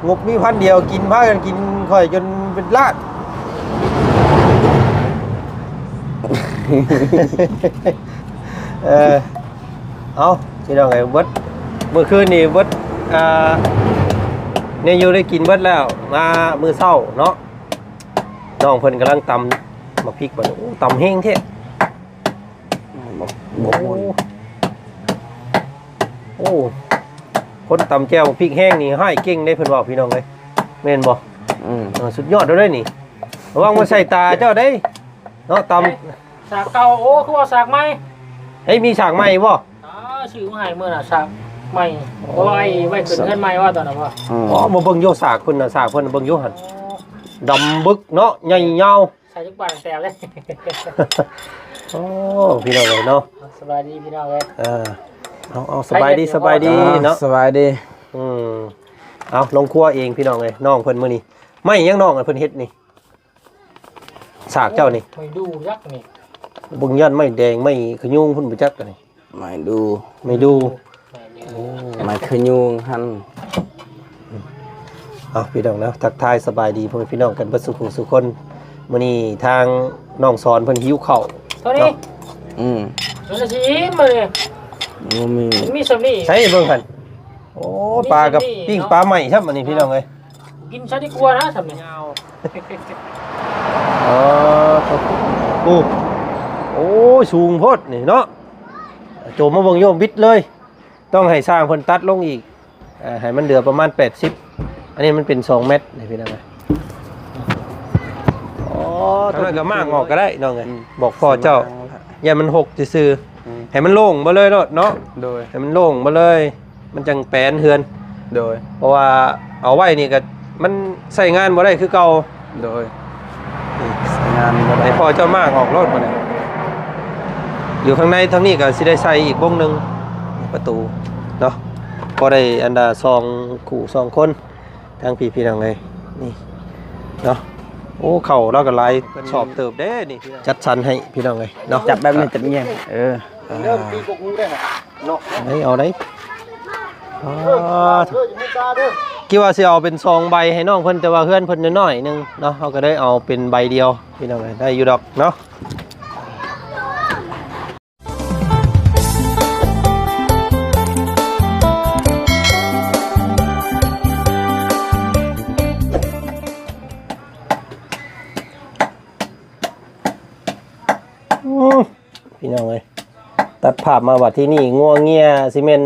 ງົບມີພັນດຽວ ກິນ ພາກັນກິນຂ້ອຍຈົນເປັນລ້ານ. ເອີ ເອົາ ພີ່ນ້ອງເອີຍ ເບິດ ມື້ຄືນນີ້ເບິດ ອ່າ ແນວຢູ່ໄດ້ກິນເບິດແລ້ວ ມາມື້ເຊົ້າເນາະ ນ້ອງເພິ່ນກຳລັງຕຳໝາກພິກບັດນີ້. ໂອ້ ຕຳແຮງແທ້. ອືມ ບໍ່ ບໍ່ມ່ວນ. ໂອ້ ຄົນຕຳແຈ່ວໝາກພິກແຮງນີ້ຮ້າຍເກັ່ງເດ້ ເພິ່ນເວົ້າ ພີ່ນ້ອງເອີຍ ແມ່ນບໍ່? ອືມ ເອີ ສຸດຍອດເລີຍນີ້. ລະວັງມັນໃສ່ຕາເຈົ້າເດ້ເນາະ ຕຳ. ສາກເກົ່າ ໂອ້ ຄືວ່າສາກໃໝ່. ເອີຍ ມີສາກໃໝ່ບໍ່? ອ່າ ຊື້ມາໃຫ້ມື້ນະ ສາກໃໝ່. ໂອ້ ເອົາໄວ້ ໄວ້ຂຶ້ນເຮືອນໃໝ່ວ່າຕອນນັ້ນວ່າ. ອືມ ອໍ ມາເບິ່ງຢູ່ສາກເພິ່ນນະ ສາກເພິ່ນເບິ່ງຢູ່ຫັ້ນ. ອໍ ດຳບຶກເນາະ ໃຫຍ່ຍາວ. ໃສ່ຈັກບາດແຕ່ເລີຍ. ໂອ້ ພີ່ນ້ອງເອີຍເນາະ ສະບາຍດີພີ່ນ້ອງເອີຍ. ເອີ ເອົາ ເອົາ ສະບາຍດີ ສະບາຍດີເນາະ ສະບາຍດີ. ອືມ ເອົາ ລົງຄົວເອງ ພີ່ນ້ອງເອີຍ ນ້ອງເພິ່ນມື້ນີ້. ໄມ້ຫຍັງນ້ອງ ອັນເພິ່ນເຮັດນີ້ ສາກເຈົ້ານີ້? ໄມ້ດູ່ຈັກນີ້ ເບິ່ງ ຢ້ານໄມ້ແດງ ໄມ້ຂະຍຸງພຸ້ນບໍ່ຈັກອັນນີ້. ໄມ້ດູ່ ໄມ້ດູ່ ໄມ້ຂະຍຸງຫັ້ນ. ເອົາ ພີ່ນ້ອງເນາະ ທັກທາຍສະບາຍດີພໍ່ແມ່ພີ່ນ້ອງກັນເບິດສູ່ຜູ້ສູ່ຄົນ. ມື້ນີ້ທາງນ້ອງສອນເພິ່ນຫິວເຂົ້າເນາະ. ອືມ ມັນຊິອີ່ມມື້ນີ້ ບໍ່ມີ ມີສ່ຳນີ້. ໃສ່ເບິ່ງຫັ້ນ. ໂອ້ ປາກັບປີ້ງປາໃໝ່ຊ້ຳອັນນີ້ ພີ່ນ້ອງເອີຍ. ກິນຊະດີກວ່ານະ ຊ່ຳນີ້. ເອີ ໂອ້ ໂອ້ຍ ສູງໂພດນີ້ເນາະ. ໂຈມມາເບິ່ງໂຍມບິດເລີຍ. ຕ້ອງໃຫ້ຊ່າງເພິ່ນຕັດລົງອີກ ເອີ ໃຫ້ມັນເຫຼືອປະມານແປດສິບ. ອັນນີ້ມັນເປັນສອງແມັດນີ້ ພີ່ນ້ອງເອີຍ. ອໍ ທາງນັ້ນກໍມ້າງອອກກໍໄດ້ນ້ອງເອີຍ. ອືມ ບອກພໍ່ເຈົ້າ ຢ້ານມັນຫົກຊື່ໆ. ອືມ ໃຫ້ມັນໂລ່ງເບິດເລີຍໂລດເນາະ. ໂດຍ ໃຫ້ມັນໂລ່ງເບິດເລີຍ. ມັນຈັ່ງແປນເຮືອນ. ໂດຍ ເພາະວ່າເອົາໄວ້ນີ້ກໍມັນໃຊ້ງານບໍ່ໄດ້ຄືເກົ່າ. ໂດຍ ໃຊ້ງານບໍ່ໄດ້. ໃຫ້ພໍ່ເຈົ້າມ້າງອອກໂລດບັດນີ້. ຢູ່ຂ້າງໃນທາງນີ້ກໍຊິໄດ້ໃສ່ອີກວົງໜຶ່ງ ປະຕູເນາະ ພໍໄດ້ອັນດາສອງຄູ່ສອງຄົນ. ທາງພີ່ ພີ່ນ້ອງເອີຍ ນີ້ເນາະ. ໂອ້ ເຂົ້າລາວກໍຫຼາຍຊອບເຕີບເດ້ນີ້ ຈັດສັນໃຫ້ພີ່ນ້ອງເອີຍເນາະ. ຈັບແບບນີ້ຈັບງຽງ ເອີ ເລີ່ມຕີກົກຫູໄດ້ເນາະ. ເອົາໄດ້ ອ່າ ເອີ ຢ່າມືຕາເດີ ຄິດວ່າຊິເອົາເປັນສອງໃບໃຫ້ນ້ອງເພິ່ນ ແຕ່ວ່າເຮືອນເພິ່ນນ້ອຍໆໜຶ່ງເນາະ ເຮົາກໍໄດ້ເອົາເປັນໃບດຽວ ພີ່ນ້ອງເອີຍ ໄດ້ຢູ່ດອກເນາະ. ອືມ ພີ່ນ້ອງເອີຍ ຕັດພາບມາວ່າທີ່ນີ້ງົວເງຍ ຊິແມ່ນ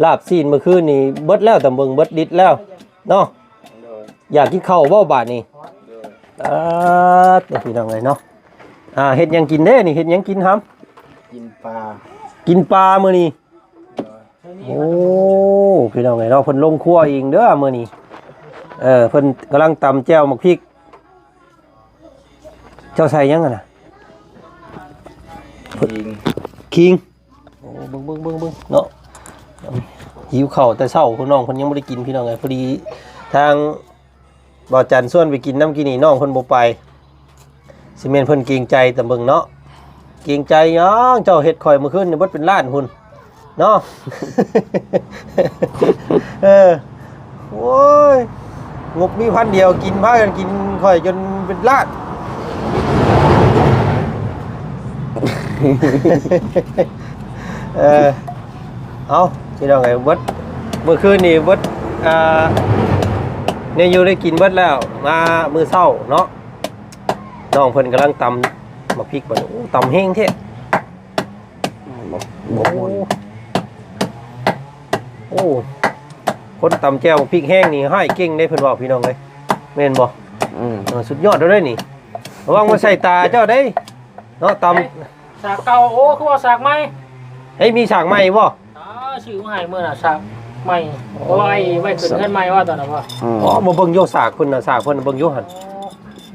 ລາບຊີ້ນມື້ຄືນນີ້ເບິດແລ້ວ ຕຳເບິ່ງເບິດດິດແລ້ວເນາະ. ໂດຍ ຢາກກິນເຂົ້າບໍ່ບາດນີ້? ໂດຍ ເອີ ພີ່ນ້ອງເອີຍເນາະ. ອ່າ ເຮັດຫຍັງກິນເດ້ນີ້? ເຮັດຫຍັງກິນຫຳ? ກິນປາ ກິນປາມື້ນີ້. ໂດຍ ໂອ້ ພີ່ນ້ອງເອີຍເນາະ ເພິ່ນລົງຄົວເອງເດີມື້ນີ້. ເອີ ເພິ່ນກຳລັງຕຳແຈ່ວໝາກພິກ. ເຈົ້າໃສ່ຫຍັງຫັ້ນນະ? ຂີງ ຂີງ. ໂອ້ ເບິ່ງໆໆໆເນາະ ຫິວເຂົ້າແຕ່ເຊົ້າ ພວກນ້ອງເພິ່ນຍັງບໍ່ໄດ້ກິນ ພີ່ນ້ອງເອີຍ. ພໍດີທາງບ່າວຈັນຊວນໄປກິນນຳກີ້ນີ້ ນ້ອງເພິ່ນບໍ່ໄປ. ຊິແມ່ນເພິ່ນເກງໃຈ ຕາເບິ່ງເນາະ. ເກງໃຈຫຍັງ? ເຈົ້າເຮັດຂ້ອຍມື້ຄືນນີ້ເບິດເປັນລ້ານພຸ້ນເນາະ. ເອີ ໂອ້ຍ ງົບມີພັນດຽວ ກິນ ພາກັນກິນຂ້ອຍຈົນເປັນລ້ານ. ເອີ ເອົາ ພີ່ນ້ອງເອີຍ ເບິດ ມື້ຄືນນີ້ເບິດ ອ່າ ແນວຢູ່ໄດ້ກິນເບິດແລ້ວ ມາມື້ເຊົ້າເນາະ ນ້ອງເພິ່ນກຳລັງຕຳໝາກພິກບັດນີ້. ໂອ້ ຕຳແຮງແທ້. ບໍ່ ບໍ່ມ່ວນ. ໂອ້ ຄົນຕຳແຈ່ວໝາກພິກແຮງນີ້ຮ້າຍເກັ່ງເດ້ ເພິ່ນເວົ້າ ພີ່ນ້ອງເອີຍ ແມ່ນບໍ່? ອືມ ເອີ ສຸດຍອດເລີຍນີ້. ລະວັງມັນໃສ່ຕາເຈົ້າເດ້ເນາະ ຕຳ. ສາກເກົ່າ ໂອ້ ຄືວ່າສາກໃໝ່. ເອີຍ ມີສາກໃໝ່ບໍ່? ອ່າ ຊື້ມາໃຫ້ມື້ນະ ສາກໃໝ່. ໂອ້ ໄວ້ ໄວ້ຂຶ້ນເຮືອນໃໝ່ວ່າຕອນນັ້ນວ່າ. ອໍ ມາເບິ່ງຢູ່ສາກເພິ່ນນະ ສາກເພິ່ນເບິ່ງຢູ່ຫັ້ນ. ອໍ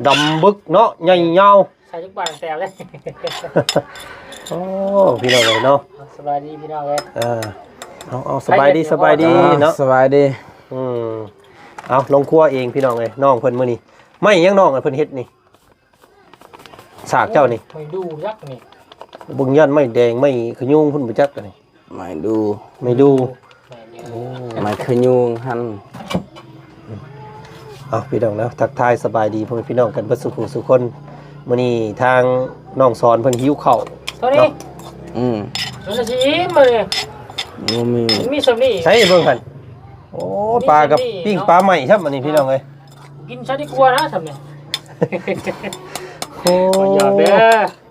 ດຳບຶກເນາະ ໃຫຍ່ຍາວ. ໃສ່ຈັກບາດແຕ່ເລີຍ. ໂອ້ ພີ່ນ້ອງເອີຍເນາະ ສະບາຍດີພີ່ນ້ອງເອີຍ. ເອີ ເອົາ ເອົາ ສະບາຍດີ ສະບາຍດີເນາະ ສະບາຍດີ. ອືມ ເອົາ ລົງຄົວເອງ ພີ່ນ້ອງເອີຍ ນ້ອງເພິ່ນມື້ນີ້. ໄມ້ຫຍັງນ້ອງ ອັນເພິ່ນເຮັດນີ້? ສາກເຈົ້ານີ້ ໄມ້ດູ່ຈັກນີ້ ເບິ່ງ ຢ້ານໄມ້ແດງ ໄມ້ຂະຍຸງພຸ້ນບໍ່ຈັກອັນນີ້. ໄມ້ດູ່ ໄມ້ດູ່ ໂອ້ ໄມ້ຂະຍຸງຫັ້ນ. ເອົາ ພີ່ນ້ອງເນາະ ທັກທາຍສະບາຍດີພໍ່ແມ່ພີ່ນ້ອງກັນເບິດສູ່ຜູ້ສູ່ຄົນ. ມື້ນີ້ທາງນ້ອງສອນເພິ່ນຫິວເຂົ້າ ໂຕນີ້ເນາະ. ອືມ ໂຕນີ້ຊິອີ່ມມື້ນີ້ ບໍ່ມີ ມີສ່ຳນີ້ ໃສ່ເບິ່ງຫັ້ນ. ໂອ້ ມີ ປາກັບ ສ່ຳນີ້ ປີ້ງ ເນາະ ປາໃໝ່ຊ້ຳ ອັນນີ້ ພີ່ນ້ອງເອີຍ. ກິນຊະດີກວ່ານະ ສ່ຳນີ້. ໂອ້ ບໍ່ຢາກເດີ.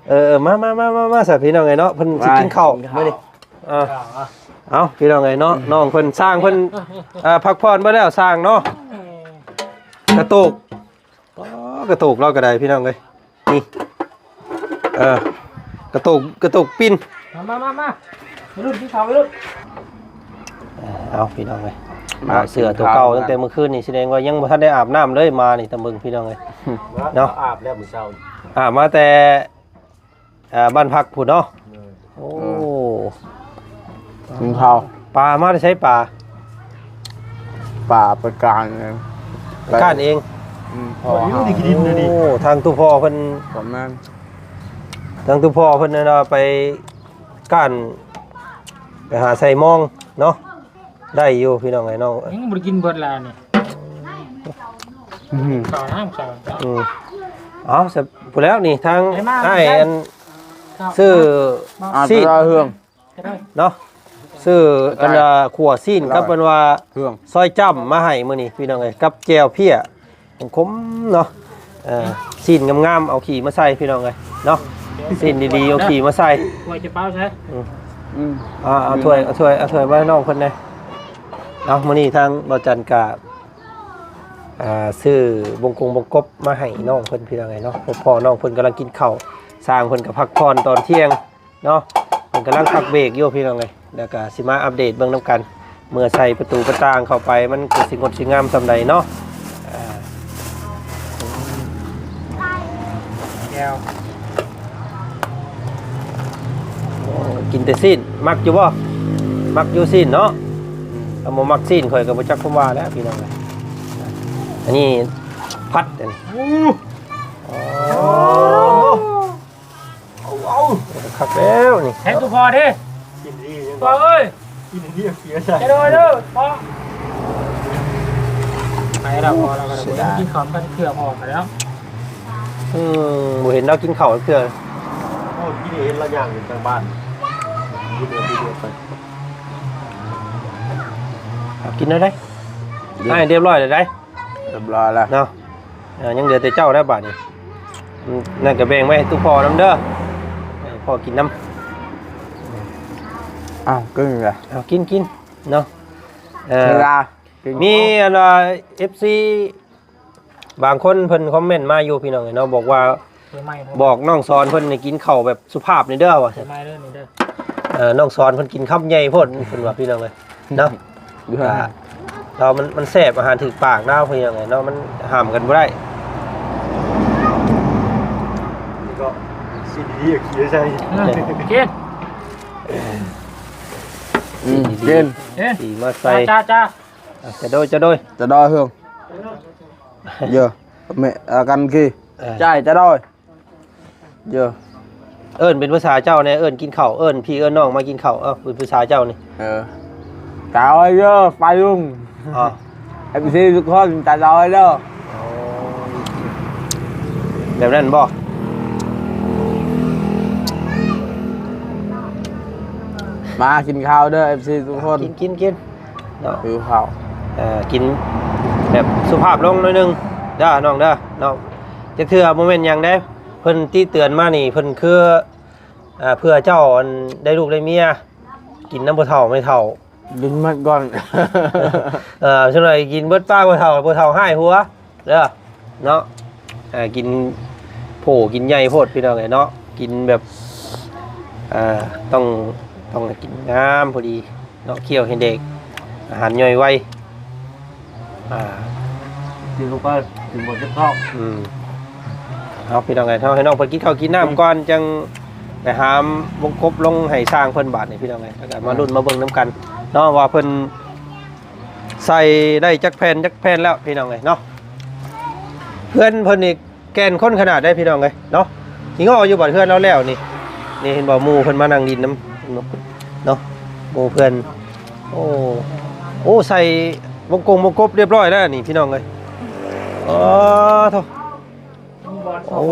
ເອີ ເອີ ມາ ມາ ມາ ມາ ມາ ຊະ ພີ່ນ້ອງເອີຍເນາະ ເພິ່ນຊິກິນເຂົ້າ ມາ ກິນເຂົ້າ ມື້ນີ້. ເອີ ເອົາ ເອົາ ພີ່ນ້ອງເອີຍເນາະ ນ້ອງເພິ່ນ ຊ່າງເພິ່ນ ເອີ ພັກຜ່ອນເບິດແລ້ວ ຊ່າງເນາະ. ເອີ ກະໂຕກ ອໍ ກະໂຕກລາວກະໄດ້ ພີ່ນ້ອງເອີຍ ນີ້ ເອີ ກະໂຕກ ກະໂຕກປິ່ນ. ມາ ມາ ມາ ມາ ໄປລຸ້ນກິນເຂົ້າ ໄປລຸ້ນ. ເອີ ເອົາ ພີ່ນ້ອງເອີຍ ມາ ເອົາເສື້ອໂຕເກົ່າ ກິນເຂົ້າ ຕັ້ງແຕ່ມື້ຄືນນີ້ ສະແດງວ່າຍັງບໍ່ທັນໄດ້ອາບນ້ຳເລີຍ ມານີ້ ຕາເບິ່ງ ພີ່ນ້ອງເອີຍ ເນາະ. ອາບແລ້ວມື້ເຊົ້າ ອາບມາແຕ່ ອ່າ ບ້ານພັກພຸ້ນເນາະ. ໂດຍ ໂອ້ ເອີ ກິນເຂົ້າ. ປາມາແຕ່ໃສປາ? ປາໄປການເອງ ໄປກ້ານເອງ. ອືມ ພໍ່ເຮົາ. ໂອ້ ທາງຕູ້ພໍ່ເພິ່ນ ປະມານ ທາງຕູ້ພໍ່ເພິ່ນນັ້ນວ່າໄປກ້ານ ໄປຫາໃສ່ມອງເນາະ. ໄດ້ຢູ່ພີ່ນ້ອງເອີຍເນາະ ຍັງບໍ່ໄດ້ກິນເບິດແລ້ວນີ້. ອືມ ເຂົ້ານ້ຳເຂົ້າ ອືມ ເອົາ ພຸ້ນແລ້ວນີ້ ທາງອ້າຍອັນ ຊື້ ອາ ຊີ້ນ ເຮືອງເນາະ ຊື້ອັນ ຂົວຊີ້ນກັບອັນວ່າ ເຮືອງ ຊອຍຈ້ຳມາໃຫ້ມື້ນີ້ພີ່ນ້ອງເອີຍ ກັບແຈ່ວເພ້ຍ ຂົມໆເນາະ. ເອີ ຊີ້ນງາມໆ ເອົາຂີ້ມາໃສ່ພີ່ນ້ອງເອີຍເນາະ ຊີ້ນດີໆ ເອົາຂີ້ມາໃສ່. ຖ້ວຍຈະເປົາໃສ່ ອືມ ອືມ ອ່າ ເອົາຖ້ວຍ ເອົາຖ້ວຍ ເອົາຖ້ວຍມາໃຫ້ນ້ອງເພິ່ນແດ່. ເອົາ ມື້ນີ້ທາງບ່າວຈັນກະ ອ່າ ຊື້ບົງກົງບົງກົບມາໃຫ້ນ້ອງເພິ່ນພີ່ນ້ອງເອີຍເນາະ ເພາະນ້ອງເພິ່ນກຳລັງກິນເຂົ້າ ຊ່າງເພິ່ນກະພັກຜ່ອນຕອນທ່ຽງ ເນາະ ເພິ່ນກຳລັງພັກເບຣກຢູ່ພີ່ນ້ອງເອີຍ ແລ້ວກະຊິມາອັບເດດເບິ່ງນຳກັນ ເມື່ອໃສ່ປະຕູປະຕ່າງເຂົ້າໄປ ມັນກະຊິງົດຊິງາມສ່ຳໃດເນາະ. ອ່າ ແຈ່ວ ໂອ້ ກິນແຕ່ຊີ້ນ ມັກຢູ່ບໍ່? ມັກຢູ່ຊີ້ນເນາະ. ອືມ ຄັນບໍ່ມັກຊີ້ນຂ້ອຍກະບໍ່ຈັກຄວາມວ່າແລ້ວພີ່ນ້ອງເອີຍ. ອັນນີ້ຜັດ ອັນນີ້ ໂອ້ ເອົາ ເອົາ ຄັກແລ້ວນີ້ ໃຫ້ຕົວພໍ່ເດ້ ກິນດີ ພໍ່ເອີຍ ກິນດີເສຍໃຈ ຈະໂດຍເດີພໍ່. ໄປແລ້ວ ພໍແລ້ວ ເສຍດາຍ ກິນເຂົ້ານຳກັນເທື່ອ ພໍໄປແລ້ວ. ອືມ ບໍ່ເຫັນລາວກິນເຂົ້າເທື່ອ. ໂອ້ ກິນເຫັນລາວຍ່າງຢູ່ທາງບ້ານ ກິນເດີ ກິນເດີ ໄປ ເອົາ ກິນແລ້ວໄດ໋ ໃຫ້ຮຽບຮ້ອຍແລ້ວໄດ໋. ຮຽບຮ້ອຍແລ້ວເນາະ. ເອີ ຍັງເຫຼືອແຕ່ເຈົ້າແລ້ວບາດນີ້ ອືມ ນັ້ນກະແບ່ງໄວ້ໃຫ້ຕູ້ພໍ່ນຳເດີ ໃຫ້ພໍ່ກິນນຳ. ອ້າວ ກິນລະ ເອົາ ກິນ ກິນເນາະ. ເອີ ມີອັນວ່າ ເອັຟຊີ ບາງຄົນເພິ່ນຄອມເມັນມາຢູ່ພີ່ນ້ອງເອີຍເນາະ ບອກວ່າ ບອກນ້ອງສອນເພິ່ນໃຫ້ກິນເຂົ້າແບບສຸພາບນີ້ເດີວ່າ ເອີ ນ້ອງສອນເພິ່ນກິນຄຳໃຫຍ່ໂພດ ເພິ່ນວ່າພີ່ນ້ອງເອີຍເນາະ. ລາວມັນ ມັນແຊບ ອາຫານຖືກປາກລາວ ເພິ່ນວ່າໄງເນາະ ມັນຫ້າມກັນບໍ່ໄດ້. ນີ້ກໍຊິນດີໆ ຂີ້ໃສ່ ເອີ ກິນ ອືມ ກິນ ເອີ ຂີ້ມາໃສ່ ຈ້າ ຈ້າ ອ່ະ ຈະໂດຍ ຈະໂດຍ ຈະໂດຍເຮືອງ ເຢີ ແມ່ ອາ ກັນກີ ເອີ ຈ່າຍ ຈະໂດຍ. ເອີ ເອີ້ນເປັນພາສາເຈົ້າແດ່ ເອີ້ນກິນເຂົ້າ ເອີ້ນພີ່ເອີ້ນນ້ອງມາກິນເຂົ້າ ເອີ ເປັນພາສາເຈົ້ານີ້ ເອີ ຕາອອຍເດີ ປາລຸງ ອໍ ເອັຟຊີທຸກຄົນ ຕາອອຍເດີ ອໍ ແບບນັ້ນບໍ ມາກິນເຂົ້າເດີ ເອັຟຊີທຸກຄົນ ກິນ ກິນ ກິນ. ເນາະ ຫິວເຂົ້າ ເອີ ກິນແບບສຸພາບລົງໜ້ອຍໜຶ່ງເດີນ້ອງເດີເນາະ. ຈັກເທື່ອບໍ່ແມ່ນຫຍັງເດ້ ເພິ່ນຕິເຕືອນມານີ້ ເພິ່ນຄື ເອີ ເພື່ອເຈົ້າ ອັນ ໄດ້ລູກໄດ້ເມຍ ກິນນຳພໍ່ເຖົ້າແມ່ເຖົ້າ ກິນໝົດກ່ອນ ເອີ ສ່ວນຫຼາຍກິນເບິດປາກພໍ່ເຖົ້າ ພໍ່ເຖົ້າຮ້າຍຫົວ ເດີເນາະ. ເອີ ກິນໂພກິນໃຫຍ່ໂພດພີ່ນ້ອງເອີຍເນາະ ກິນແບບ ເອີ ຕ້ອງ ຕ້ອງໃຫ້ກິນງາມພໍດີເນາະ ຄ້ຽວໃຫ້ແດກ ອາຫານຍ່ອຍໄວ ອ່າ ກິນລົງໄປ ກິນບໍ່ເຈັບທ້ອງ ອືມ. ເອົາ ພີ່ນ້ອງເອີຍ ເຮົາໃຫ້ນ້ອງເພິ່ນກິນເຂົ້າກິນນ້ຳກ່ອນ ຈັ່ງໄປຫາວົງກົບລົງໃຫ້ຊ່າງເພິ່ນບາດນີ້ ພີ່ນ້ອງເອີຍ ແລ້ວກະມາລຸ້ນມາເບິ່ງນຳກັນເນາະ ວ່າເພິ່ນ ໃສ່ໄດ້ຈັກແຜ່ນຈັກແຜ່ນແລ້ວພີ່ນ້ອງເອີຍເນາະ. ເຮືອນເພິ່ນນີ້ແກ່ນຄົນຂະໜາດໃດພີ່ນ້ອງເອີຍເນາະ. ຊິງໍຢູ່ບາດເຮືອນລາວແລ້ວນີ້ ນີ້ເຫັນບໍ່ ໝູ່ເພິ່ນມານັ່ງຫຼິ້ນນຳເນາະ ໝູ່ເພື່ອນ. ໂອ້ ໂອ້ ໃສ່ ວົງກົງວົງກົບຮຽບຮ້ອຍແລ້ວນີ້ພີ່ນ້ອງເອີຍ. ອໍ ໂທ້ ໂອ້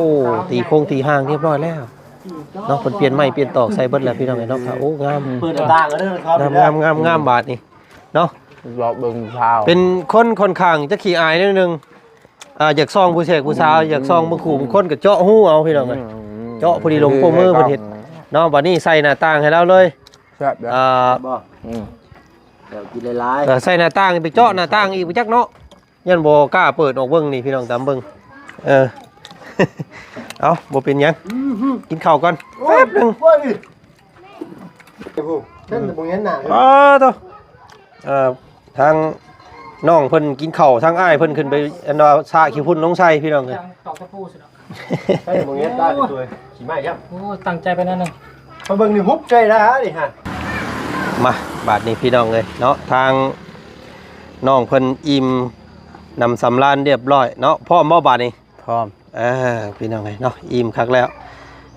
ຕີໂຄງຕີຮ່າງຮຽບຮ້ອຍແລ້ວເນາະ. ເພິ່ນປ່ຽນໄມ້ປ່ຽນຕອກໃສ່ເບິດແລ້ວພີ່ນ້ອງເອີຍເນາະ. ໂອ້ ງາມ ເປີດໜ້າຕ່າງເດີ ງາມ ງາມ ງາມ ງາມບາດນີ້ເນາະ. ເປັນຄົນຂ້ອນຂ້າງຈະຂີ້ອາຍໜ້ອຍໜຶ່ງ ອ່າ ຢາກສ່ອງຜູ້ແຊກຜູ້ສາວ ອືມ ຢາກສ່ອງເບິ່ງຄູ່ເບິ່ງຄົນກໍເຈາະຮູເອົາພີ່ນ້ອງເອີຍ. ອືມ ເຈາະພໍດີລົງໂປ້ມືເພິ່ນເຮັດເນາະ. ບາດນີ້ໃສ່ໜ້າຕ່າງໃຫ້ລາວເລີຍ. ແຊບເດີ ອ່າ ອືມ ແບບກິນຫຼາຍໆ ເອີ ໃສ່ໜ້າຕ່າງ ໄປເຈາະໜ້າຕ່າງອີກບໍ່ຈັກເນາະ. ຢ້ານບໍ່ກ້າເປີດອອກເບິ່ງນີ້ພີ່ນ້ອງ ຕາມເບິ່ງ. ເອີ ເອົ້າ ບໍ່ເປັນຫຍັງ ອືມ ກິນເຂົ້າກ່ອນ ໂອ້ຍ ແປັບໜຶ່ງ. ໂອ້ຍ ໂອ້ໂຫ ເຫັນແຕ່ບໍ່ເຫັນໜ້າເລີຍ. ອໍ ໂທ້ ເອີ ທາງນ້ອງເພິ່ນກິນເຂົ້າ ທາງອ້າຍເພິ່ນຂຶ້ນໄປ ອັນວ່າ ສະຂີ້ຝຸ່ນລົງໃສ່ພີ່ນ້ອງເອີຍ. ຕອກຕະປູຊິເນາະ ໃສ່ບໍ່ເຫັນຕາ ໂອ້ຍ ຕົວຂີ້ໄມ້ຈ້ຳ. ໂອ້ ຕັ້ງໃຈໄປນັ້ນນະ ມາເບິ່ງນີ້ ຮຸບໃຈລະນີ້ຮະ. ມາ ບາດນີ້ພີ່ນ້ອງເອີຍເນາະ ທາງນ້ອງເພິ່ນອີ່ມໜຳສຳລານຮຽບຮ້ອຍເນາະ. ພ້ອມບໍ່ບາດນີ້? ພ້ອມ. ອ່າ ພີ່ນ້ອງເອີຍເນາະ ອີ່ມຄັກແລ້ວ.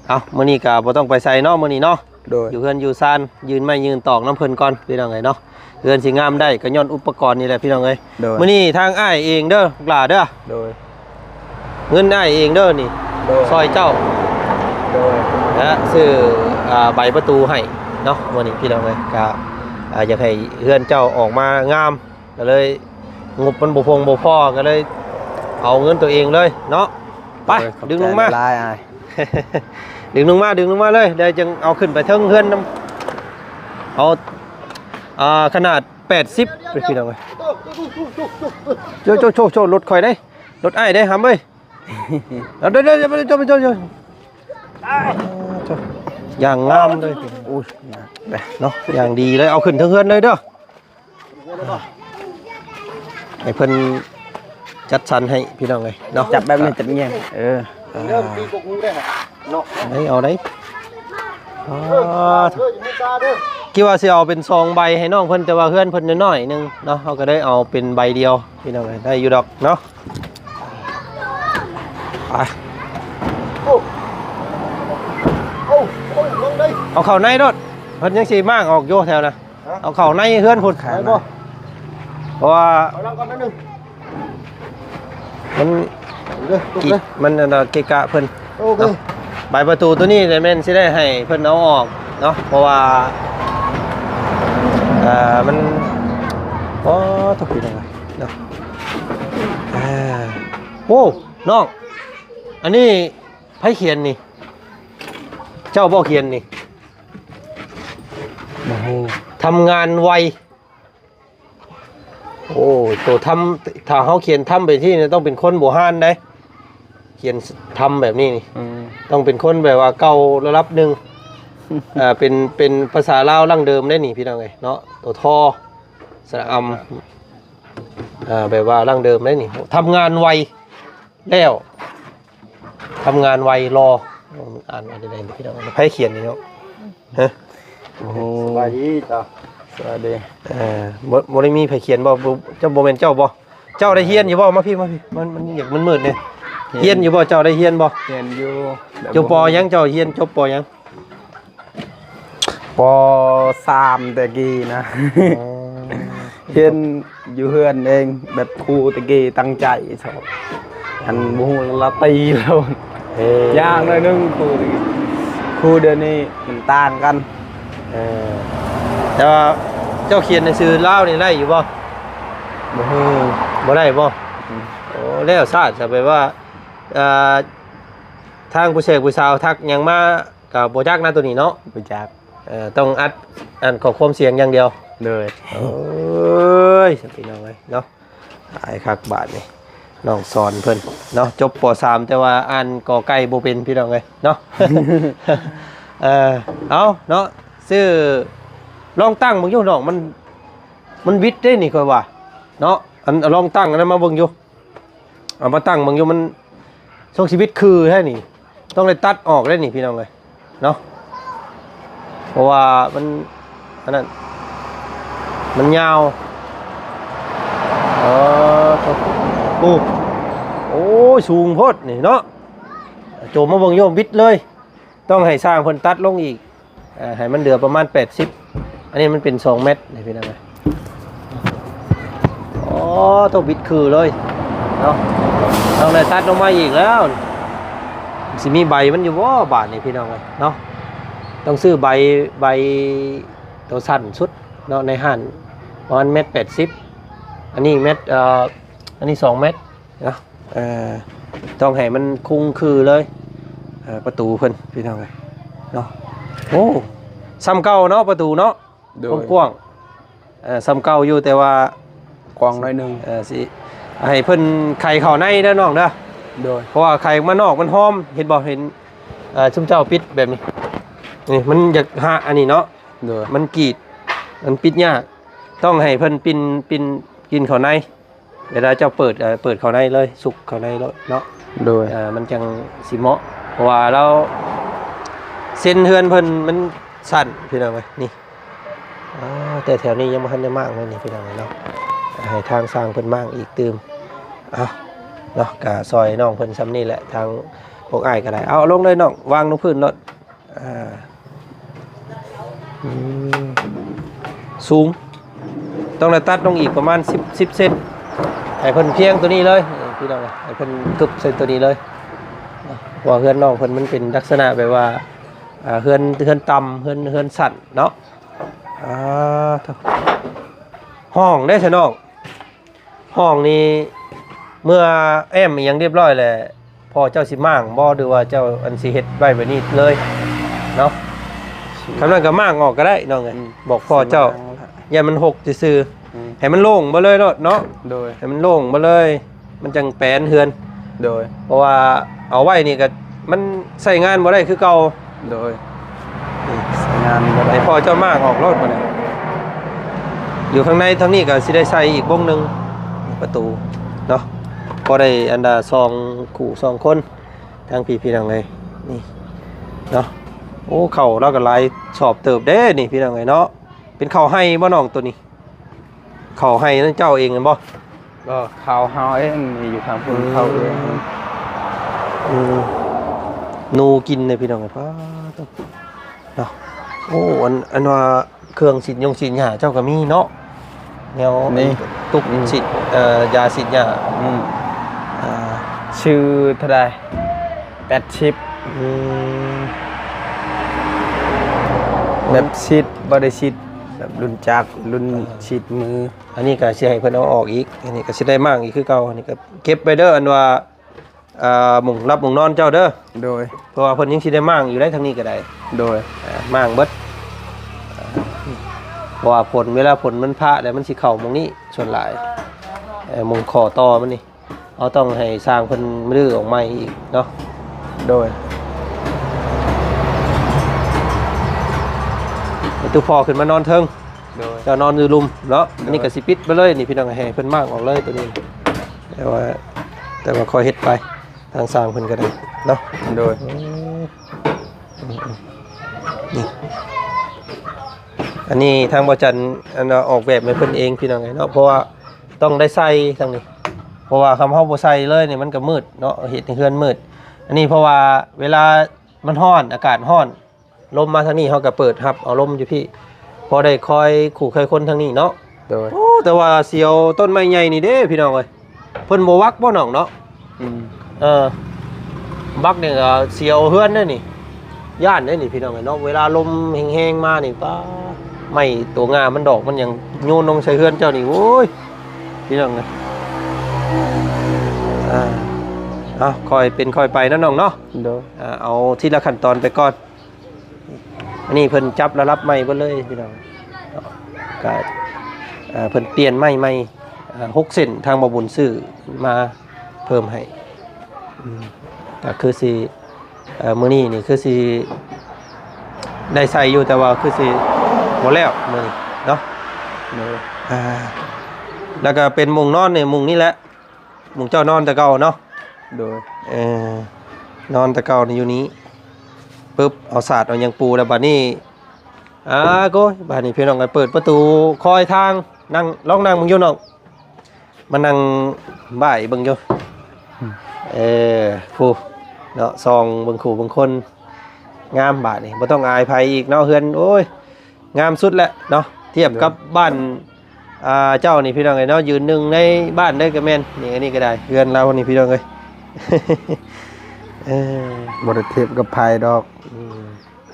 ເອົ້າ ມື້ນີ້ກໍບໍ່ຕ້ອງໄປໃສເນາະ ມື້ນີ້ເນາະ. ໂດຍ ຢູ່ເຮືອນຢູ່ຊານ ຢືນໄມ້ຢືນຕອກນຳເພິ່ນກ່ອນພີ່ນ້ອງເອີຍເນາະ. ເຮືອນຊິງາມໄດ້ກໍຍ້ອນອຸປະກອນນີ້ແຫຼະພີ່ນ້ອງເອີຍ. ໂດຍ ມື້ນີ້ທາງອ້າຍເອງເດີ ລູກຫຼ້າເດີ. ໂດຍ ເງິນອ້າຍເອງເດີນີ້. ໂດຍ ຊ່ອຍເຈົ້າ. ໂດຍ ແລະ ຊື້ ອ່າ ໃບປະຕູໃຫ້ເນາະ. ມື້ນີ້ພີ່ນ້ອງເອີຍ ກະ ອ່າ ຢາກໃຫ້ເຮືອນເຈົ້າອອກມາງາມ ກໍເລີຍງົບມັນບໍ່ພງບໍ່ພໍ ກໍເລີຍເອົາເງິນຕົວເອງເລີຍເນາະ. ໄປ ໂດຍ ຂອບໃຈ ດຶງລົງມາ ຫຼາຍໆ ອ້າຍ ດຶງລົງມາ ດຶງລົງມາເລີຍ ແລ້ວຈຶ່ງເອົາຂຶ້ນໄປເທິງເຮືອນນຳ. ເອົາ ອ່າ ຂະໜາດແປດສິບ ພີ່ນ້ອງເອີຍ. ໂຈະ ໂຈະ ໂຈະ ໂຈະ ລົດຂ້ອຍເດ້ ລົດອ້າຍເດ້ ຫຳເອີຍ. ເອົາ ເດີ ເດີ ເດີ ເດີ ເດີ ຢ່າງງາມເລີຍ. ໂອ້ຍ ເນາະ ຢ່າງດີເລີຍ ເອົາຂຶ້ນເທິງເຮືອນເລີຍເດີ. ໃຫ້ເພິ່ນຈັດສັນໃຫ້ພີ່ນ້ອງເອີຍເນາະ. ຈັບແບບນີ້ ຈັບງຽງ ເອີ ເລີ່ມຕີກົກຫູໄດ້ເນາະ. ເອົາໄດ້ ອໍ ເດີ ຢ່າມີຕາເດີ. ຄິດວ່າຊິເອົາເປັນສອງໃບໃຫ້ນ້ອງເພິ່ນ ແຕ່ວ່າເຮືອນເພິ່ນນ້ອຍໆໜຶ່ງເນາະ ເຮົາກໍໄດ້ເອົາເປັນໃບດຽວພີ່ນ້ອງເອີຍ. ໄດ້ຢູ່ດອກເນາະ. ໄປ ໂອ້ ໂອ້ ລົງໄດ້ ເອົາເຂົ້າໃນໂລດ ເພິ່ນຍັງຊິມ້າງອອກຢູ່ແຖວນະ. ຮະ ເອົາເຂົ້າໃນເຮືອນພຸ້ນ ໄດ້ບໍ່? ເພາະວ່າ ເອົາຫຼັງກ່ອນໜ້ອຍໜຶ່ງ ມັນ ເດີ ມັນອັນເກະກະເພິ່ນ. ໂອເຄ ເນາະ ບານປະຕູໂຕນີ້ແມ່ນຊິໄດ້ໃຫ້ເພິ່ນເອົາອອກເນາະ ເພາະວ່າ ເອີ ມັນ ໂອ້ ຕົກຢູ່ໄດ໋ວະເນາະ. ເອີ ໂອ້ ນ້ອງ ອັນນີ້ໃຜຂຽນນີ້? ເຈົ້າບໍ່ຂຽນນີ້? ໂອ້ໂຫ ທຳງານໄວ. ໂອ້ ໂຕທຳ ຖ້າເຮົາຂຽນທຳໄປທີ່ນີ້ ຕ້ອງເປັນຄົນບູຮານໃດ໋ ຂຽນທຳແບບນີ້ນີ້. ອືມ ຕ້ອງເປັນຄົນແບບວ່າເກົ່າລະດັບໜຶ່ງ. ເອີ ເປັນ ເປັນພາສາລາວດັ້ງເດີມໄດ໋ນີ້ ພີ່ນ້ອງເອີຍເນາະ. ໂຕທໍ ສະອຳ ເອີ ແບບວ່າດັ້ງເດີມໄດ໋ນີ້ ທຳງານໄວ. ແລ້ວ ທຳງານໄວ ລໍ ອ່ານວ່າຈັ່ງໃດພີ່ນ້ອງ? ໃຜຂຽນນີ້ເນາະ? ຮະ? ໂອ້ໂຫ ສະບາຍດີເຈົ້າ. ສະບາຍດີ. ເອີ ບໍ່ ບໍ່ໄດ້ມີໃຜຂຽນບໍ່? ບໍ່ ເຈົ້າ ບໍ່ແມ່ນເຈົ້າບໍ່? ເຈົ້າໄດ້ຮຽນຢູ່ບໍ່? ມາພີ້ ມາພີ້ ມັນ ມັນຢາກມືດໆເດ. ຮຽນຢູ່ບໍ່? ເຈົ້າໄດ້ຮຽນບໍ່? ຮຽນຢູ່. ຈົບ ປໍ ຫຍັງ? ເຈົ້າຮຽນຈົບ ປໍ ຫຍັງ? ປໍສາມແຕ່ກີ້ນະ. ອໍ ຮຽນຢູ່ເຮືອນເອງ ແບບຄູແຕ່ກີ້ຕັ້ງໃຈສອນ ອັນບໍ່ຮູ້ລະຕີແລ້ວ. ເອີ ຍາກໜ້ອຍໜຶ່ງ ຄູແຕ່ກີ້ ຄູດຽວນີ້ມັນຕ່າງກັນ. ເອີ ແຕ່ວ່າເຈົ້າຂຽນໜັງສືລາວນີ້ໄດ້ຢູ່ບໍ່? ບໍ່ຮູ້. ບໍ່ໄດ້ບໍ່? ອືມ ໂອ້ ແລ້ວຊາດ ແບບວ່າ ເອີ ທາງຜູ້ແຊກຜູ້ສາວທັກຫຍັງມາ ກໍບໍ່ຈັກນະໂຕນີ້ເນາະ. ບໍ່ຈັກ. ເອີ ຕ້ອງອັດ ອັນ ຂໍ້ຄວາມສຽງຢ່າງດຽວ. ໂດຍ. ໂອ້ຍ ພີ່ນ້ອງເອີຍເນາະ ຫຼາຍຄັກບາດນີ້ ນ້ອງສອນເພິ່ນເນາະ. ຈົບ ປໍສາມ ແຕ່ວ່າອ່ານ ກ ໄກ່ ບໍ່ເປັນ ພີ່ນ້ອງເອີຍເນາະ. ເອີ ເອົາເນາະ ຊື້ ລອງຕັ້ງເບິ່ງຢູ່ນ້ອງ ມັນ ມັນວິດເດ້ນີ້ ຂ້ອຍວ່າເນາະ. ອັນ ລອງຕັ້ງອັນນັ້ນມາເບິ່ງຢູ່. ເອົາມາຕັ້ງເບິ່ງຢູ່ ມັນຊ່ວງຊີວິດຄືແທ້ນີ້ ຕ້ອງໄດ້ຕັດອອກໄດ້ນີ້ ພີ່ນ້ອງເອີຍເນາະ. ເພາະວ່າມັນ ອັນນັ້ນ ມັນຍາວ. ເອີ ໂອ້ ໂອ້ຍ ສູງໂພດນີ້ເນາະ. ໂຈມມາເບິ່ງຢູ່ ບິດເລີຍ. ຕ້ອງໃຫ້ຊ່າງເພິ່ນຕັດລົງອີກ ເອີ ໃຫ້ມັນເຫຼືອປະມານແປດສິບ. ອັນນີ້ມັນເປັນສອງແມັດນີ້ ພີ່ນ້ອງເອີຍ. ອໍ ອໍ ໂຕ ບິດຄືເລີຍເນາະ. ຕ້ອງໄດ້ຕັດລົງມາອີກແລ້ວ. ຊິມີໃບມັນຢູ່ບໍ່ບາດນີ້ພີ່ນ້ອງເອີຍເນາະ? ຕ້ອງຊື້ໃບ ໃບໂຕສັ້ນສຸດເນາະ ໃນຮ້ານປະມານແມັດແປດສິບ ອັນນີ້ແມັດ ເອີ ອັນນີ້ສອງແມັດເນາະ. ເອີ ຕ້ອງໃຫ້ມັນຄົງຄືເລີຍ ເອີ ປະຕູເພິ່ນພີ່ນ້ອງເອີຍເນາະ. ໂອ້ ສ່ຳເກົ່າເນາະ ປະຕູເນາະ. ໂດຍ ກວ້າງໆ ເອີ ສ່ຳເກົ່າຢູ່ ແຕ່ວ່າກວ້າງໜ້ອຍໜຶ່ງ. ເອີ ຊິໃຫ້ເພິ່ນໄຂເຂົ້າໃນເດີນ້ອງເດີ. ໂດຍ ເພາະວ່າໄຂມານອກມັນຫອມ ເຫັນບໍ່? ເຫັນ ເອີ ຊຸມເຈົ້າປິດແບບນີ້ ນີ້ມັນຢາກຫະອັນນີ້ເນາະ. ໂດຍ ມັນກຣີດ ມັນປິດຍາກ ຕ້ອງໃຫ້ເພິ່ນປິ່ນ ປິ່ນ ປິ່ນເຂົ້າໃນ. ເວລາເຈົ້າເປີດ ເອີ ເປີດເຂົ້າໃນເລີຍ ສຸກເຂົ້າໃນໂລດເນາະ. ໂດຍ ເອີ ມັນຈັ່ງຊິເໝາະ ເພາະວ່າລາວ ເສັ້ນເຮືອນເພິ່ນມັນສັ້ນພີ່ນ້ອງເອີຍ. ນີ້ ອາ ແຕ່ແຖວນີ້ຍັງບໍ່ທັນໄດ້ມ້າງເລີຍນີ້ພີ່ນ້ອງເອີຍເນາະ. ໃຫ້ທາງຊ່າງເພິ່ນມ້າງອີກຕື່ມ. ເອົາເນາະ ກະຊ່ອຍນ້ອງເພິ່ນຊ່ຳນີ້ແຫຼະ ທາງພວກອ້າຍກໍໄດ້. ເອົາລົງເລີຍນ້ອງ ວາງລົງພື້ນໂລດ. ອ່າ ອືມ ສູງ ຕ້ອງໄດ້ຕັດລົງອີກປະມານສິບ ສິບເຊັນ ໃຫ້ເພິ່ນພຽງໂຕນີ້ເລີຍ ເອີ ພີ່ນ້ອງເອີຍ ໃຫ້ເພິ່ນກຶບໃສ່ໂຕນີ້ເລີຍ. ເພາະວ່າເຮືອນນ້ອງເພິ່ນມັນເປັນລັກສະນະແບບວ່າ ອ່າ ເຮືອນ ເຮືອນຕ່ຳ ເຮືອນ ເຮືອນສັ້ນເນາະ. ອ່າ ໂທ້ ຫ້ອງເດ້ຊະນ້ອງ. ຫ້ອງນີ້ເມື່ອແອ້ມອີ່ຫຍັງຮຽບຮ້ອຍແລ້ວ ພໍ່ເຈົ້າຊິມ້າງບໍ່ ຫຼືວ່າເຈົ້າອັນຊິເຮັດໄວ້ແບບນີ້ເລີຍເນາະ? ຄັນນັ້ນກໍມ້າງອອກກໍໄດ້ນ້ອງເອີຍ ອືມ ບອກພໍ່ເຈົ້າ ຊິມ້າງລະ ຢ້ານມັນຮົກຊື່ໆ ອືມ ໃຫ້ມັນໂລ່ງເບິດເລີຍໂລດເນາະ. ໂດຍ ໃຫ້ມັນໂລ່ງເບິດເລີຍ ມັນຈັ່ງແປນເຮືອນ. ໂດຍ ເພາະວ່າເອົາໄວ້ນີ້ກໍ ມັນໃຊ້ງານບໍ່ໄດ້ຄືເກົ່າ. ໂດຍ ໃຊ້ງານບໍ່ໄດ້ ໃຫ້ພໍ່ເຈົ້າມ້າງອອກໂລດບັດນີ້. ຢູ່ຂ້າງໃນທາງນີ້ກໍຊິໄດ້ໃສ່ອີກວົງໜຶ່ງ ປະຕູເນາະ ພໍໄດ້ອັນດາສອງຄູ່ສອງຄົນ ທາງພີ່ ພີ່ນ້ອງເອີຍ ນີ້ເນາະ. ໂອ້ ເຂົ້າລາວກໍຫຼາຍຊອບເຕີບເດ້ນີ້ ພີ່ນ້ອງເອີຍເນາະ. ເປັນເຂົ້າໄຮ່ບໍ່ນ້ອງໂຕນີ້? ເຂົ້າໄຮ່ນັ້ນເຈົ້າເອງແມ່ນບໍ່? ກໍເຂົ້າເຮົາເອງ ມີຢູ່ທາງພຸ້ນ ອືມ ເຂົ້າເອງ. ອືມ ໜູກິນເດ້ພີ່ນ້ອງເອີຍ ປ້າດໂທ້ເນາະ. ໂອ້ ອັນ ອັນວ່າເຄື່ອງສີດຢົງສີດຫຍ້າເຈົ້າກໍມີເນາະ ແນວ ນີ້ ຕຸກ ອືມ ສີດ ເອີ ຢາສີດຫຍ້າ. ອືມ ອ່າ ຊື່ເທົ່າໃດ? ແປດສິບ. ອືມ ແບບສີດ ບໍ່ໄດ້ສີດແບບລຸ້ນຈັກ ລຸ້ນ ອ່າ ສີດມື. ອັນນີ້ກໍຊິໃຫ້ເພິ່ນເອົາອອກອີກ ອັນນີ້ກໍຊິໄດ້ມ້າງອີກຄືເກົ່າ. ອັນນີ້ກໍເກັບໄວ້ເດີ ອັນວ່າ ອ່າ ມຸງຫຼັບມຸງນອນເຈົ້າເດີ. ໂດຍ ເພາະວ່າເພິ່ນຍັງຊິໄດ້ມ້າງຢູ່ໄດ໋ ທາງນີ້ກໍໄດ້. ໂດຍ ອ່າ ມ້າງເບິດ ເພາະວ່າຝົນ ເວລາຝົນມັນພະແລ້ວ ມັນຊິເຂົ້າໝ່ອງນີ້ສ່ວນຫຼາຍ. ເອີ ໝ່ອງຂໍ້ຕໍ່ມັນນີ້ ເຮົາຕ້ອງໃຫ້ຊ່າງເພິ່ນຮື້ອອກໃໝ່ອີກເນາະ. ໂດຍ ໃຫ້ຕູ້ພໍ່ຂຶ້ນມານອນເທິງ. ໂດຍ ເຈົ້ານອນຢູ່ລຸ່ມເນາະ. ໂດຍ ອັນນີ້ກໍຊິປິດໄປເລີຍນີ້ພີ່ນ້ອງ ໃຫ້ເພິ່ນມ້າງອອກເລີຍໂຕນີ້. ແຕ່ວ່າ ແຕ່ວ່າຄ່ອຍເຮັດໄປ ທາງຊ່າງເພິ່ນກໍໄດ້ເນາະ. ໂດຍ ອືມ ນີ້ ອັນນີ້ທາງບໍ່ຈັນ ອັນວ່າອອກແບບໃຫ້ເພິ່ນເອງພີ່ນ້ອງເອີຍເນາະ ເພາະວ່າຕ້ອງໄດ້ໃສ່ທາງນີ້ ເພາະວ່າຄັນເຮົາບໍ່ໃສ່ເລີຍນີ້ມັນກໍມືດເນາະ ເຮັດໃຫ້ເຮືອນມືດ. ອັນນີ້ເພາະວ່າເວລາມັນຮ້ອນ ອາກາດຮ້ອນ ລົມມາທາງນີ້ ເຮົາກໍເປີດຮັບເອົາລົມຢູ່ພີ້ ພໍໄດ້ຄອຍຄູ່ຄອຍຄົນທາງນີ້ເນາະ. ໂດຍ ໂອ້ ແຕ່ວ່າສຽວຕົ້ນໄມ້ໃຫຍ່ນີ້ເດ້ພີ່ນ້ອງເອີຍ ເພິ່ນບໍ່ວັກບໍ່ນ້ອງເນາະ? ອືມ ເອີ ບັກນີ້ກໍສຽວເຮືອນເດ້ນີ້ ຢ້ານເດ້ນີ້ພີ່ນ້ອງເອີຍເນາະ. ເວລາລົມແຮງໆມານີ້ ປ້າ ໄມ້ຕົວງາມັນດອກມັນຫຍັງໂຍນລົງໃສ່ເຮືອນເຈົ້ານີ້ ໂອ້ຍ ພີ່ນ້ອງເອີຍ. ອ່າ ເອົາ ຄ່ອຍເປັນຄ່ອຍໄປເນາະນ້ອງເນາະ. ໂດຍ ອ່າ ເອົາທີລະຂັ້ນຕອນໄປກ່ອນ. ອັນນີ້ເພິ່ນຈັບລະດັບໃໝ່ເບິດເລີຍພີ່ນ້ອງ ກະ ເອີ ເພິ່ນປ່ຽນໄມ້ໃໝ່ ເອີ ຫົກເສັ້ນ ທາງບ່າວບຸນຊື້ມາເພີ່ມໃຫ້. ອືມ ກະຄືຊິ ເອີ ມື້ນີ້ນີ້ຄືຊິໄດ້ໃສ່ຢູ່ ແຕ່ວ່າຄືຊິບໍ່ແລ້ວມື້ນີ້ເນາະ. ໂດຍ ອ່າ ແລ້ວກະເປັນມຸ້ງນອນນີ້ ມຸ້ງນີ້ແຫຼະ ໝ່ອງເຈົ້ານອນແຕ່ເກົ່າເນາະ. ໂດຍ ເອີ ນອນແຕ່ເກົ່ານີ້ຢູ່ນີ້ ປຶບ ເອົາສາດເອົາຫຍັງປູແລ້ວ ບັດນີ້ ອາ ໂກຍ ບັດນີ້ພີ່ນ້ອງກໍເປີດປະຕູຄອຍທາງ ນັ່ງ ລອງນັ່ງເບິ່ງຢູ່ນ້ອງ ມານັ່ງບ່າຍເບິ່ງຢູ່. ອືມ ເອີ ຜູ້ເນາະ ສ່ອງເບິ່ງຄູ່ເບິ່ງຄົນ ງາມ ບາດນີ້ບໍ່ຕ້ອງອາຍໃຜອີກເນາະ ເຮືອນ ໂອ້ຍ ງາມສຸດແຫຼະເນາະ ທຽບກັບ ໂດຍ ບ້ານ ອ່າ ເຈົ້ານີ້ພີ່ນ້ອງເອີຍເນາະ ຢືນໜຶ່ງໃນບ້ານເລີຍກໍແມ່ນ. ນີ້ ອັນນີ້ກໍໄດ້ ເຮືອນລາວນີ້ພີ່ນ້ອງເອີຍ. ເອີ ບໍ່ໄດ້ທຽບກັບໃຜດອກ. ອືມ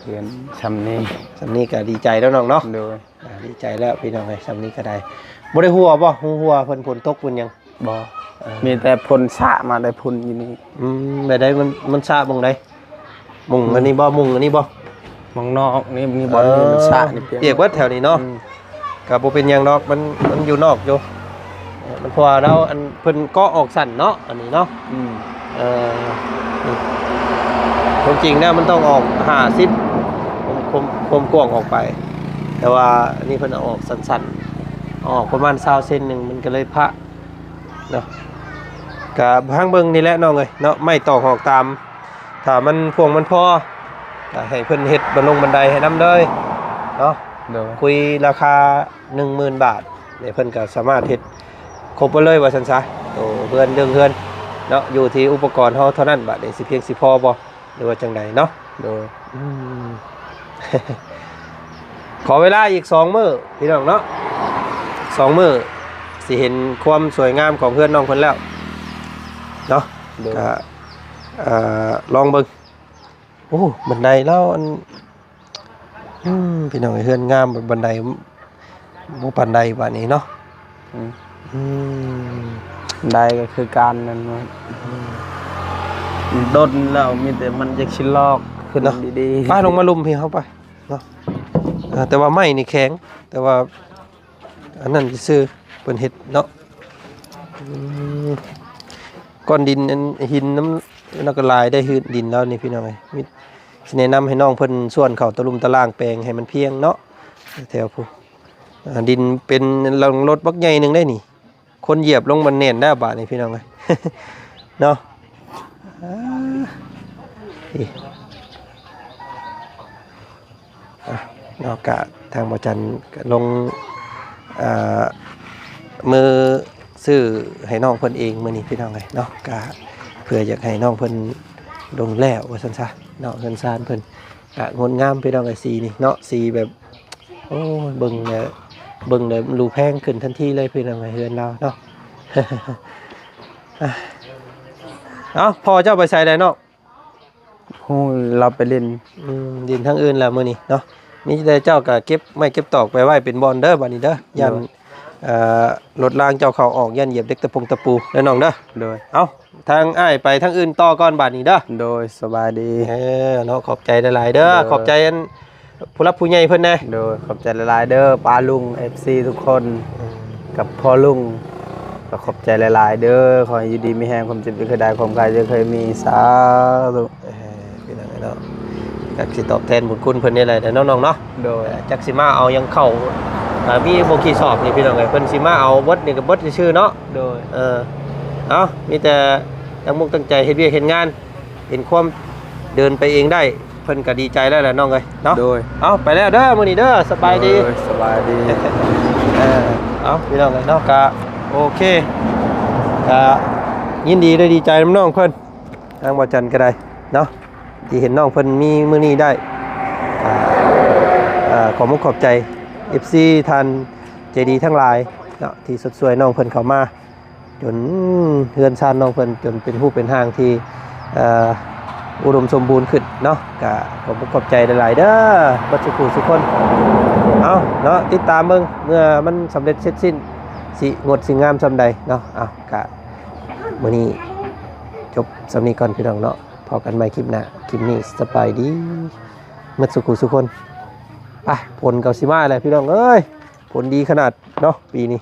ເຮືອນຊ່ຳນີ້ ຊ່ຳນີ້ກໍດີໃຈແລ້ວນ້ອງເນາະ. ໂດຍ ອ່າ ດີໃຈແລ້ວພີ່ນ້ອງເອີຍ ຊ່ຳນີ້ກໍໄດ້. ບໍ່ໄດ້ຫົວບໍ່? ຫົວ ຫົວເພິ່ນ ຝົນຕົກເພິ່ນຫຍັງ? ບໍ່ ເອີ ມີແຕ່ຝົນສາດມາແຕ່ພຸ້ນຢູ່ນີ້. ອືມ ແບບໃດ? ມັນ ມັນສາດໝ່ອງໃດ? ມຸງ ອືມ ອັນນີ້ບໍ່? ມຸງອັນນີ້ບໍ່? ໝ່ອງນອກນີ້ ມີບ່ອນນີ້ ເອີ ມັນສະນີ້ ປຽກ ປຽກເບິດແຖວນີ້ເນາະ. ອືມ ກໍບໍ່ເປັນຫຍັງດອກ ມັນ ມັນຢູ່ນອກຢູ່. ເອີ ມັນ ເພາະວ່າລາວ ອັນ ເພິ່ນເກາະອອກສັ້ນເນາະ ອັນນີ້ເນາະ. ອືມ ເອີ ຄວາມຈິງແລ້ວມັນຕ້ອງອອກຫ້າສິບ ຄວາມ ຄວາມ ຄວາມກວ້າງອອກໄປ, ແຕ່ວ່າອັນນີ້ເພິ່ນເອົາອອກສັ້ນໆ ເອົາອອກປະມານຊາວເຊັນໜຶ່ງ ມັນກໍເລີຍພະ ເນາະ. ກະທາງເບິ່ງນີ້ແຫຼະນ້ອງເອີຍເນາະ ໄມ້ຕອກຫອກຕາມ ຖ້າມັນພ່ວງມັນພໍ ກະໃຫ້ເພິ່ນເຮັດບັນລົງບັນໄດໃຫ້ນຳເລີຍເນາະ. ໂດຍ ຄຸຍລາຄາໜຶ່ງໝື່ນບາດນີ້ ເພິ່ນກະສາມາດເຮັດຄົບໄປເລີຍວ່າຊັ້ນຊະ. ໂຕເຮືອນ ເລື່ອງເຮືອນເນາະ ຢູ່ທີ່ອຸປະກອນເຮົາເທົ່ານັ້ນ ບາດນີ້ຊິພຽງຊິພໍບໍ່ ຫຼືວ່າຈັ່ງໃດເນາະ? ໂດຍ ອືມ ຂໍເວລາອີກສອງມື້ພີ່ນ້ອງເນາະ, ສອງມື້ຊິເຫັນຄວາມສວຍງາມຂອງເຮືອນນ້ອງເພິ່ນແລ້ວເນາະ. ໂດຍ ກະ ເອີ ລອງເບິ່ງ. ໂອ້ ບັນໄດລາວ ອັນ ອືມ ພີ່ນ້ອງເອີຍ ເຮືອນງາມ ບັນໄດບໍ່ປານໃດບາດນີ້ເນາະ. ອືມ ອືມ ໄດ້ກໍຄືກັນນັ້ນເນາະ. ອືມ ດົນແລ້ວ ມີແຕ່ມັນຢາກຊິລອກຂຶ້ນເນາະ ດີໆ. ໄປ ລົງມາລຸ່ມພີ່ເຮົາໄປເນາະ. ເອີ ແຕ່ວ່າໄມ້ນີ້ແຂງ ແຕ່ວ່າ ອັນນັ້ນຊື່ໆ ເພິ່ນເຮັດເນາະ. ອືມ ກ້ອນດິນ ອັນ ຫີນນຳ ແລ້ວກໍຫຼາຍໄດ໋ ພື້ນດິນລາວນີ້ພີ່ນ້ອງເອີຍ. ມີ ຊິແນະນຳໃຫ້ນ້ອງເພິ່ນສວນເຂົ້າຕະລຸ່ມຕະລ່າງແປງໃຫ້ມັນພຽງເນາະ ແຖວພຸ້ນ. ອ່າ ດິນເປັນຫຼັງລົດບັກໃຫຍ່ໜຶ່ງໄດ໋ນີ້, ຄົນຢຽບລົງມັນແໜ້ນແລ້ວບາດນີ້ພີ່ນ້ອງເອີຍ ເນາະ. ອ່າ ນີ້ ອ່ະ ເນາະ ກະທາງບໍ່ຈັນກະລົງ ເອີ ມືຊື້ໃຫ້ນ້ອງເພິ່ນເອງມື້ນີ້ພີ່ນ້ອງເອີຍເນາະ. ກະເພື່ອຢາກໃຫ້ນ້ອງເພິ່ນລົງແລ້ວວ່າຊັ້ນຊະເນາະ. ເຮືອນຊານເພິ່ນກະງົດງາມພີ່ນ້ອງເອີຍ ສີນີ້ເນາະ ສີແບບ ໂອ້ຍ ເບິ່ງແລ້ວ ເບິ່ງແລ້ວຫຼູແພງຂຶ້ນທັນທີເລີຍພີ່ນ້ອງເອີຍ ເຮືອນລາວເນາະ. ເອົ້າ ພໍ່ເຈົ້າໄປໃສແລ້ວນ້ອງ? ໂອ້ຍ ລາວໄປຫຼິ້ນ ອືມ ຫຼິ້ນທາງອື່ນແລ້ວມື້ນີ້ເນາະ. ມີແຕ່ເຈົ້າກໍເກັບໄມ້ເກັບຕອກໄປໄວ້ເປັນບ່ອນເດີ ບາດນີ້ເດີ ຢ້ານ ໂດຍ ເອີ ລົດລາງເຈົ້າເຂົ້າອອກ ຢ້ານຢຽບເຫຼັກຕະປົງຕະປູເດີນ້ອງເດີ. ໂດຍ ເອົ້າ ທາງອ້າຍໄປທາງອື່ນຕໍ່ກ່ອນບາດນີ້ເດີ. ໂດຍ ສະບາຍດີ. ເອີ ເນາະ ຂອບໃຈຫຼາຍໆເດີ. ໂດຍ ຂອບໃຈອັນ ຜູ້ຫຼັກຜູ້ໃຫຍ່ເພິ່ນແດ່. ໂດຍ ຂອບໃຈຫຼາຍໆເດີ ປ້າລຸງ ເອັຟຊີທຸກຄົນ ອືມ ກັບພໍ່ລຸງ ກໍຂອບໃຈຫຼາຍໆເດີ. ຂໍໃຫ້ຢູ່ດີມີແຮງ ຄວາມເຈັບຢ່າເຄີຍໄດ້ ຄວາມໄຂ້ຢ່າເຄີຍມີ ສາທຸ. ເອີ ພີ່ນ້ອງເອີຍເນາະ ຈັກຊິຕອບແທນບຸນຄຸນເພິ່ນແນວໃດເນາະນ້ອງເນາະ. ໂດຍ ເອີ ຈັກຊິມາເອົາຫຍັງເຂົ້າ ອ່າ ມີບໍ່ກີ່ສອບນີ້ພີ່ນ້ອງເອີຍ ເພິ່ນຊິມາເອົາເບິດນີ້ກໍເບິດຊື່ໆເນາະ. ໂດຍ ເອີ ເອົ້າ ມີແຕ່ຕັ້ງມຸກຕັ້ງໃຈເຮັດວຽກເຮັດງານ ເຫັນຄວາມເດີນໄປເອງໄດ້ ເພິ່ນກໍດີໃຈແລ້ວແຫຼະນ້ອງເອີຍເນາະ. ໂດຍ ເອົາ ໄປແລ້ວເດີມື້ນີ້ເດີ ສະບາຍດີ. ໂດຍ ສະບາຍດີ. ເອີ ເອົາ ພີ່ນ້ອງເອີຍເນາະ ກະໂອເຄ ກະຍິນດີ ແລະ ດີໃຈນຳນ້ອງເພິ່ນ ທາງບໍ່ຈັນກໍໄດ້ເນາະ ທີ່ເຫັນນ້ອງເພິ່ນມີມື້ນີ້ໄດ້. ກະ ເອີ ຂອບມຸກຂອບໃຈ ເອັຟຊີ ທ່ານໃຈດີທັງຫຼາຍເນາະ ທີ່ຊົດຊ່ວຍນ້ອງເພິ່ນເຂົ້າມາ ຈົນເຮືອນຊານນ້ອງເພິ່ນຈົນເປັນຮູບເປັນຮ່າງທີ່ ເອີ ອຸດົມສົມບູນຂຶ້ນເນາະ. ກະຂອບອົກຂອບໃຈຫຼາຍໆເດີ ເບິດສູ່ຜູ້ສູ່ຄົນ. ເອົາເນາະ ຕິດຕາມເບິ່ງ ເມື່ອມັນສຳເລັດເສັດສິ້ນ ຊິງົດຊິງາມສ່ຳໃດເນາະ. ເອົາ ກະມື້ນີ້ຈົບສ່ຳນີ້ກ່ອນພີ່ນ້ອງເນາະ, ພໍ້ກັນໃໝ່ຄລິບໜ້າ. ຄລິບນີ້ສະບາຍດີເບິດສູ່ຜູ້ສູ່ຄົນ. ໄປ ຝົນກໍຊິມາແລ້ວພີ່ນ້ອງເອີຍ, ຝົນດີຂະໜາດເນາະປີນີ້.